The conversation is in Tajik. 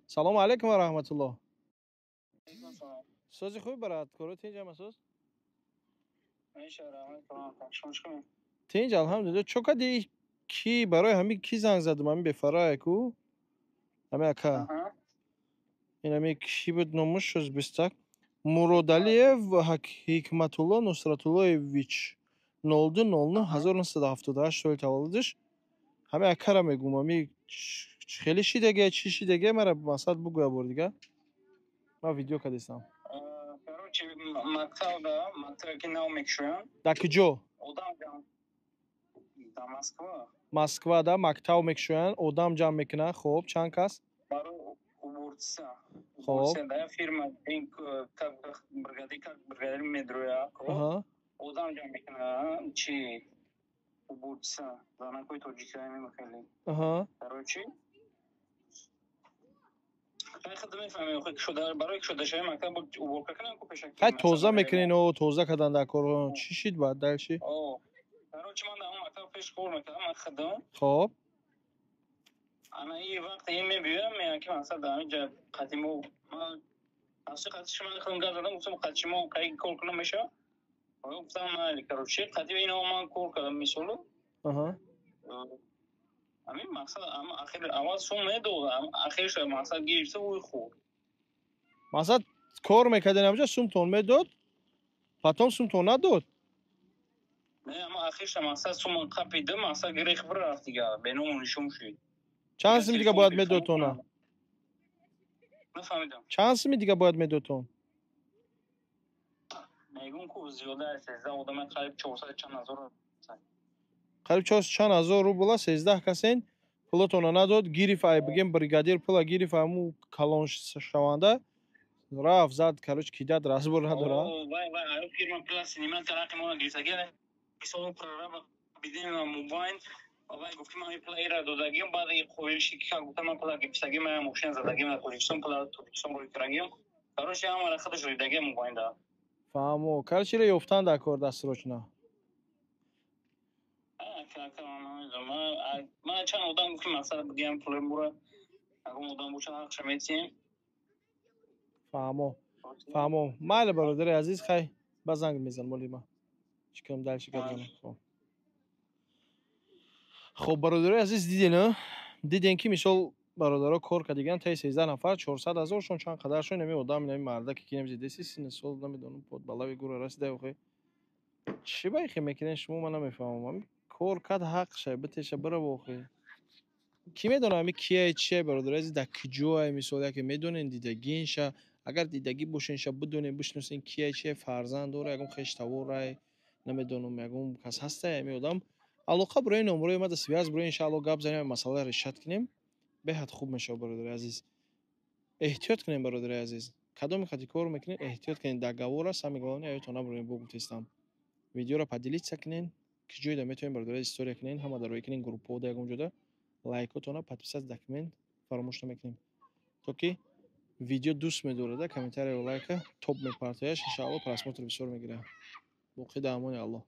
Салому алейкум ва раҳматуллоҳ. Сози хуби, барат, коро тинҷ, ҳама соз? Тинҷ, алҳамдулилла. Чо кади, ки барои ҳами ки занг задум, ҳами бефарае ку, ҳами ака, ин ҳами ки буд номуш, шуз бистак, Муродалиев Ҳикматулло Нусратуллоевич, 02.09.1978 соли таваллудиш. Ҳами акара мегум, ҳами хеле шидаге, чӣ шидаге, мара масад бугӯя бор дига, ман видео кадистам. Короче, мактабда, мактабе ки нав мекушоянд. Дар куҷо? Одам ҷамъ, дар Москва. Москвада мактаб мекушоянд, одам ҷамъ мекунанд. Хоб, чанд кас? Барои уборщица. Хоб. Да, фирма как бригади, как бригадир медроя. Одам ҷамъ мекунанд, чи уборщица, занакои тоҷикиҳои хеле. Короче, барои кушодашавии мактаб уборка кунанд ку пешакӣ. Хай, тоза мекунен, о, тоза кардан дар кор. Чӣ шид баъд дальше? Короче, ман дар он мактаб пеш кор мекардам, ман хидам. Ана и вақте ин мебиёям, меян ки мақсад дар ҳамин ҷа қадимо ман асли қатиши ман худам гап задам, гуфтам, қатиши мо қай кор кунам мешавад? Гуфтам, майли. Короче, қадим ино ман кор кардам, мисолу. Ҳамин мақсад, ахир аввал сум медод, ахирш мақсад гирифта, ӯй хӯрд. Мақсад, кор мекарден ҳамҷа, сумтон медод, потом сумтон надод? Не, ама ахирша мақсад сума қапида, мақсад гирифт, бирафт, дига беному нишон шуд. Чанд суми дига бояд медодтона? Нафаҳмидам. Чанд суми дига бояд медодтон? Мегӯм ку, зиёда аз 13 одама, қариб чорсад чанд ҳазор. Қариб чорсад чанд ҳазор рубла, 13 касен, пулотона надод, гирифт. Ай бигем, бригадир пула гирифт, аму калоншаванда рафт, зад, короче, кидат, разбор надора. Вай, вай, фирма пула синимат тарафи мо гирифтаги, мисол, прораба бидем мобайн, вай гуфт, ки ман пула ира додагим, баъд қоил шид, ки гуфта, ман пула гирифтагим, ман мошина задагим дар Тоҷикистон, пула Тоҷикистон рӯй кардагим. Короче, ҳамара худаш рӯйдагим мобайнда. Фаҳмо. Короче, ира ёфтан дар кор дастрочна. Ман чанд одам гуфтим, мақсад бигӯям, пули мура ягон одам боша, ҳақша метиҳем. Фаҳмо, фаҳмо. Майли, бародари азиз, хай, ба занг мезанам, моли ма чӣ кунам, дальше гап занам. Хоб, бародарои азиз, диден, диден, ки мисол бародаро кор кардиган, таи 13 нафар 400 ҳазоршон, чанд қадаршон. Нами одам, нами мардаке ки намзидаси, синни сол намедонам, под балави гура расида. Охи, чӣ байхе мекунен шумо, ман намефаҳмам. Кор кард, ҳақша битеша, бирав. Охи, кӣ медонад ами кияй, чия, бародари азиз, дар куҷоай? Мисол, яке медонен, дидагинша, агар дидагӣ бошенша, бидонен, бишносен, кияй, чия, фарзанд дора, ягон хештаворай, намедонам, ягон кас ҳастай ами одам, алоқа барои номерои ма да связь бирои, иншаалло, гап занем, масъаларо решать кунем, беҳад хуб мешавад. Бародари азиз, эҳтиёт кунем. Бародари азиз, кадоме хати кор мекунед, эҳтиёт кунед. Договора самое главное аётон набурем. Бо гуфтестам, видеоро поделиться кунен, ки ҷойда метавонед, бародари азиз, история кунен, ҳама дароӣ кунен группаода, ягон ҷода лайкотона, подписаться документ фаромӯш намекунем, то ки видео дӯст медорада, комментарию лайка топ мепартояш, иншаалло, просмотр бисёр мегирад. Боқӣ дар амони Аллоҳ.